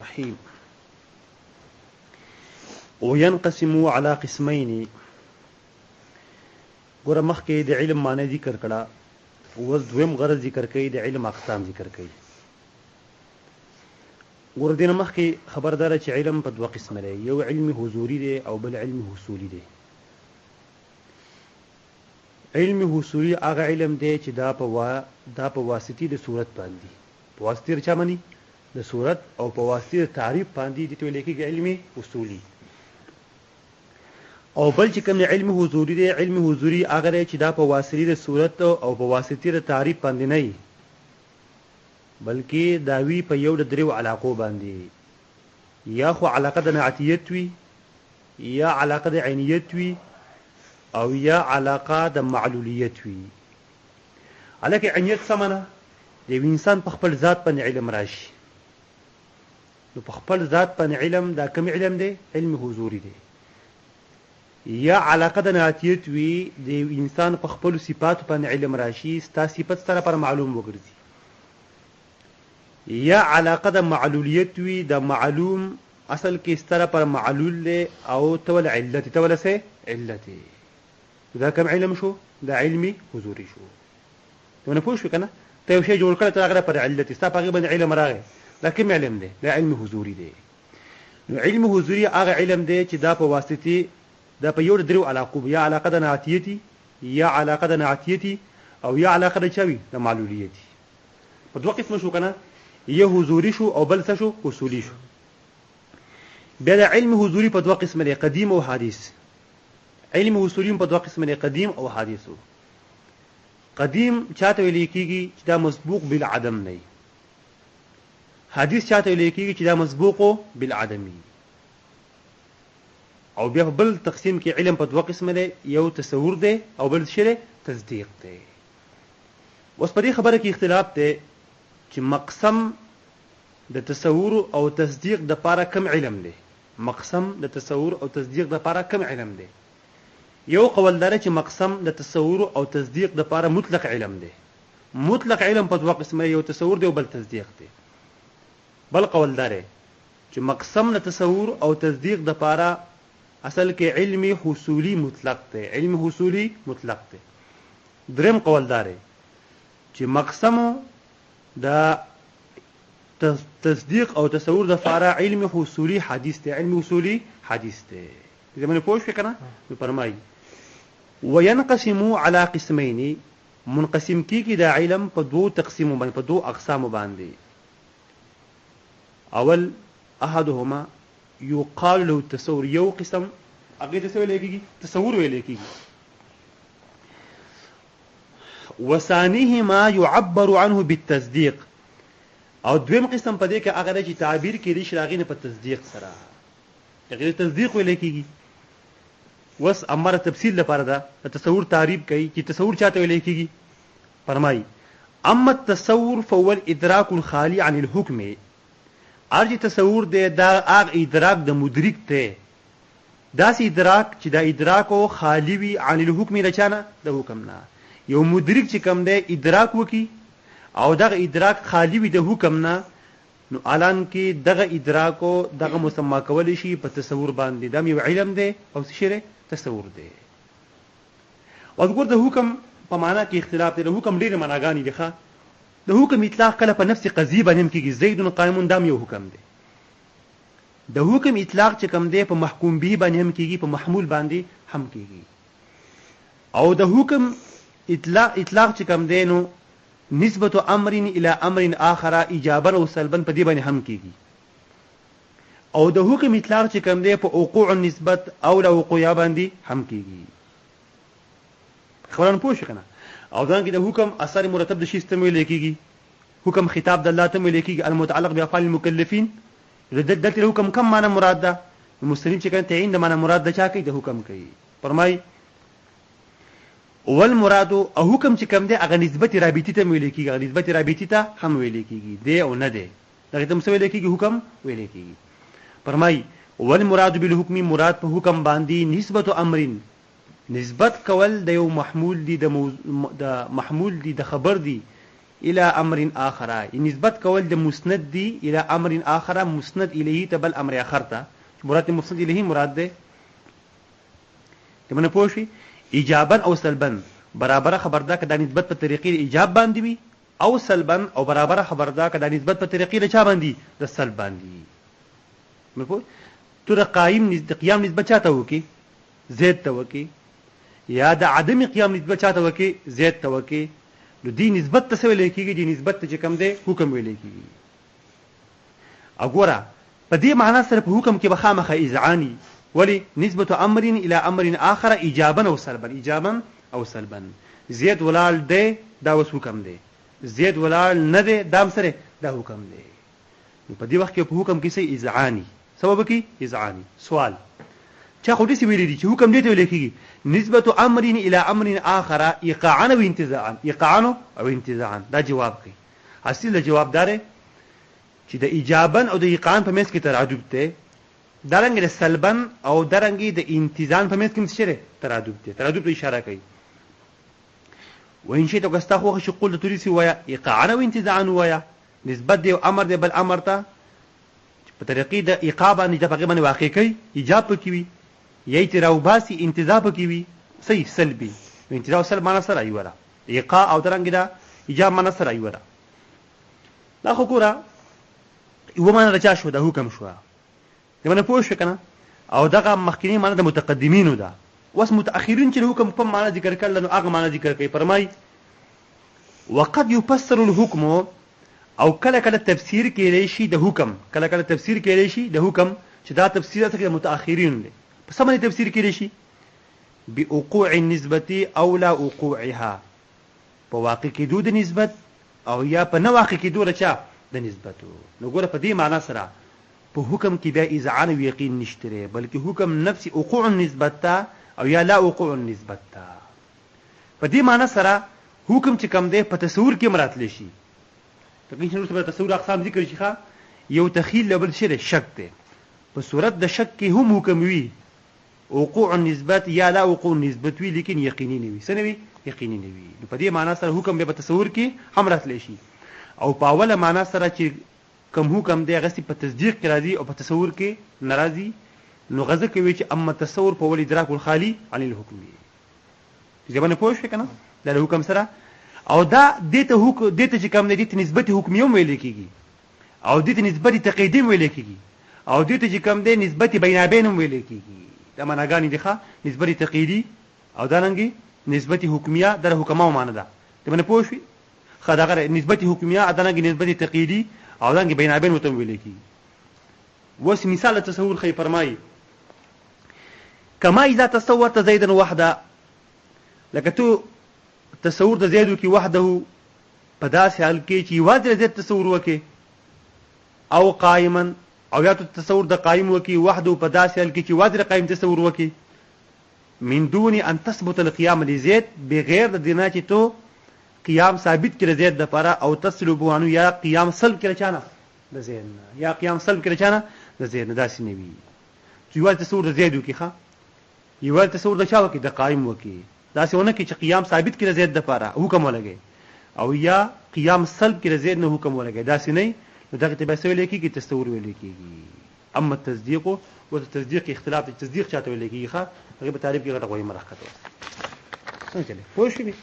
الرحیم. وینقسم علی قسمین. ګوره مخکې د علم معنی ذکر کړه، اوس دویم غرض ذکر کوي، د علم اقسام ذکر کوي. ګوره دې نه مخکې خبر دا ده چې علم په دوه قسمه دی، یو علم حضوري دی او بل علم حصولي دی. علم حصولي هغه علم دی چې دا په وا دا په واسطې د صورت باندې، په واسطې د چا باندې؟ د صورت او په واسطې د تعریف باندې، دې ته ویل کېږي علم اصولي. او بل چې کوم علم حضوري دی، علم حضوري هغه دی چې دا په واسطې د صورت او په واسطې د تعریف باندې نه وي، بلکې دا وي په یو د دریو علاقو باندې، یا خو علاقه د نعتیت وي، یا علاقه د عینیت وي، او یا علاقه د معلولیت وي. هلکه عینیت څه معنی؟ د یو انسان په خپل ذات باندې علم راشي، نو په خپل ذات باندې علم دا کوم علم دی؟ علم حضوري دی. یا علاقه د نعتیت وي، د یو انسان په خپلو صفاتو باندې علم راشي، ستا صفت ستا لپاره معلوم وګرځي. یا علاقه د معلولیت وي، د معلوم اصل کې ستا لپاره معلول دی او ته ول علت، ته ول څه علت. دا کوم علم شو؟ دا علم حضوري شو. ته نه پوه شوې که نه؟ ته یو شی جوړ کړی، ته هغه لپاره علت، ستا په هغې باندې علم راغی، دا کوم علم دی؟ دا علم حضوري دی. نو علم حضوري هغه علم دی چې دا په واسطې دا په یو د دریو علاقو، یا علاقه د نعتیتي، یا علاقه د نعتیتي، او یا علاقه د چا وي؟ د معلولیتي. په دوه قسمه شو که نه؟ یو حضوري شو او بل څه شو؟ اصولي شو. بیا د علم حضوري په دوه قسمه دی، قدیم او حادث. علم اصولي هم په دوه قسمه دی، قدیم او حادث. قدیم چاته ویل کیږي چې دا مسبوق بالعدم نه وي، حدیث چاته ویل کیږي چې دا مسبوق بالعدم وي. او بیا په بل تقسیم کې علم په دوه قسمه دی، یو تصور دی او بل څه دی؟ تصدیق دی. اوس په دې خبره کې اختلاف دی چې مقسم د تصور او تصدیق د پاره کم علم دی، مقسم د تصور او تصدیق د پاره کم علم دی. یو قول دا دی چې مقسم د تصور او تصدیق د پاره مطلق علم دی. مطلق علم په دوه قسمه دی، یو تصور دی او بل تصدیق دی. بل قول دا دی چې مقسم د تصور او تصدیق د پاره اصل کې علم حصولی مطلق دی، علم حصولی مطلق دی. دریم قول دا دی چې مقسم د تصدیق او تصور د پاره علم حصولی حدیث دی، علم حصولی حدیث دی. دې باندې پوه شوې که نه؟ نو فرمایي وینقسم علی قسمین، منقسم کیږي دا علم په دوو تقسیمو باندې، په دوو اقسامو باندې. اول احدهما یقال له التصور، یو قسم هغې ته څه ویلی کېږي؟ تصور ویلی کېږي. وثانیهما يعبر عنه بالتصدیق، او دویم قسم په دې کې هغه دی چې تعبیر کېدای شي د هغې نه په تصدیق سره، هغې ته تصدیق ویل کېږي. اوس امر تفصیل لپاره ده د تصور تعریف کوي چې تصور چاته ویل کېږي. فرمایي اما التصور فهو الادراک الخالي عن الحکم، هر چې تصور دی دا هغه ادراک د مدرک دی، داسې ادراک چې دا ادراک خالي وي عن الحکم، د چا نه؟ د حکم نه. یو مدرک چې کوم دی ادراک وکړي او دغه ادراک خالي وي د حکم نه، نو الان کې دغه ادراک دغه مسما کولی شي په تصور باندې. دا یو علم دی او څه شی دی؟ تصور دی. اوس ګور د حکم په معنا کې اختلاف دی، د حکم ډېرې معناګانې دي. ښه، د حکم اطلاق کله په نفس قضیې باندې هم کېږي، زید قائم دا هم یو حکم دی. د حکم اطلاق چې کوم دی په محکوم به باندې هم کېږي، په محمول باندې هم کېږي. او د حکم اطلاق چې کوم دی نو نسبت امر الى امر آخر ایجابا او سلبا په دې باندې هم کېږي. او د حکم اطلاق چې کوم دی په وقوع النسبت او له وقوع باندې هم کېږي. خبران پوه شو که نه؟ او ځان کې د حکم اثر مرتب د شي ته ویل کېږي، حکم خطاب د الله ته ویل کېږي، المتعلق بافعال المکلفین. دلته حکم کم معنا مراد ده؟ مسلم چې کوم تعین د معنا مراد ده چا کوي؟ د حکم کوي. فرمای والمراد او حکم چې کوم دی هغه نسبت رابطي ته ویل کېږي، هغه نسبت رابطي ته هم ویل کېږي، دی او نه دی دغه ته څه ویل کېږي؟ حکم ویل کېږي. فرمای والمراد بالحکم، مراد په حکم باندې نسبت امر، نسبت کول د یو محمول دی، د محمول دی، د خبر دی الى امر آخر، نسبت کول د مسند دی الى امر آخر، مسند الیه ته، بل امر آخر ته. مراد مسند الیه مراد ده ته منه پوه شي. ایجابا او سلبا برابر خبر ده که دا نسبت په طریقې ایجاب باندې وي او سلبا، او برابر خبر ده که دا نسبت په طریقې د چا باندې، د سلب باندې. نو پوه ته د قائم د قیام نسبت چاته وکي؟ زید ته وکي. یا د عدم قیام نسبت چاته وکي؟ زید ته وکي. نو دی نسبت ته څه ویل کیږي؟ دی نسبت ته چې کوم دی حکم ویل کیږي. او ګوره په دې معنا سره په حکم کې به خامخا اذعاني، ولی نسبت امر الى امر اخر ایجابا او سلبا، ایجابا او سلبا. زید ولاړ دی دا اوس حکم دی، زید ولاړ نه دی دا هم سره دا حکم دی. نو په دې وخت کې په حکم کې څه اذعاني سبب کې اذعاني. سوال، چا خو داسې ویلي دي چې حکم دې ته ویل کېږي نسبت امر الى امر اخر ایقاعا او انتزاعا، ایقاعا او انتزاعا. دا جواب کوي. اصل د جواب دار چې د ایجابا او د ایقاعا په منځ کې ترادف دی، دارنګ د سلبا او دارنګ د انتزاعا په منځ کې څه دی؟ ترادف دی. ترادف ته اشاره کوي. وان شئت که ستا خوښه شي قل ته داسې ووایه ایقاعا او انتزاعا ووایه، نسبت دی امر دی بل امر ته په طریقې د ایقاع باندې چې په هغې باندې واقع کوي، ایجاب پکې وي یا یې ترې راوباسي، انتزاع پکې وي، صحیح سلبي. نو انتزاع او سلب معنا سره یوه ده، ایقاع او دارنګې ده ایجاب معنا سره یوه ده. دا خو ګوره یوه معنا د چا شوه؟ د حکم شوه. دې باندې پوه شوې که نه؟ او دغه مخکینۍ معنا د متقدمینو ده. اوس متأخرین چې د حکم کوم معنا ذکر کړل نو هغه معنا ذکر کوي، فرمایي وقد يفسر الحكم، او کله کله تفسیر کېدای شي د حکم، کله کله تفسیر کېدای شي د حکم، چې دا تفسیر اصل کې د متأخرین دی. په څه باندې تفسیر کېدای شي؟ بوقوع النسبة او لا وقوعها، په واقع کېدو د نسبت او یا په نه واقع کېدو د چا؟ د نسبتو. نو ګوره په دې معنا سره په حکم کې بیا اذعان او یقین نشته دی، بلکې حکم نفس وقوع النسبت ته او یا لا وقوع النسبت ته. په دې معنی سره حکم چې کوم دی په تصور کې هم راتلی شي. تقریبا چې وروسته به تصور اقسام ذکر شي. ښه یو تخیل له بل شی دی شک دی. په صورت د شک کې هم حکم وي، وقوع النسبت یا لا وقوع النسبت وي، لیکن یقیني نه وي. څه نه وي؟ یقیني نه وي. نو په دې معنی سره حکم بیا په تصور کې هم راتلی شي. او په اوله معنی سره چې کوم حکم دی هغه په تصدیق کې راځي او په تصور کې نه راځي، نو غزه کوي چې اما تصور په ول ادراک الخالي عن الحکم. دې باندې پوه شوې که نه؟ دا له حکم سره او دا دې ته حکم، دې ته چې کوم دی دې ته نسبت حکمي هم ویل کېږي، او دې ته نسبت تقیدي هم ویل کېږي، او دې ته چې کوم دی نسبت بینابین هم ویل کېږي. دا معناګانې دي ښه، نسبت تقیدي او دارنګې نسبت حکمیه، دا د حکماو معنا ده. دې باندې پوه شوې؟ ښه دغه نسبت حکمیه، دارنګې نسبت تقیدي او دارنګې بینابین ورته هم ویل کېږي. اوس مثال د تصور ښیي، فرمایي کما اذا تصورت زیدا وحده، لکه ته تصور د زید وکړي وحده په داسې حال کې چې یوازې د زید تصور وکړي، او قائما، او یا ته تصور د قائم وکړي وحده په داسې حال کې چې یوازې د قائم تصور وکړي، من دون ان تثبت القيام لزید، بغیر د دې نه چې ته قیام ثابت کړې زید دپاره، او تسلب عنه، یا قیام سلب کړې چا نه؟ د زید نه، یا قیام سلب کړې چا نه؟ د زید نه. داسې نه وي چې یوازې تصور د زید وکړي، ښه یوازې تصور د چا وکړي؟ د قائم وکړي. داسې ونه کړي چې قیام ثابت کړي د زید دپاره حکم ولګوي، او یا قیام سلب کړي د زید نه حکم ولګوي، داسې نه. نو دغې ته بیا څه ویلی کېږي؟ تصور ویلی کېږي. اما التصدیق، اوس د تصدیق اختلاف دی، تصدیق چاته ویلی کېږي؟ ښه هغې په تعریف کې غټه غویمه راښکته وه. څنګه چلې؟ پوه شوې؟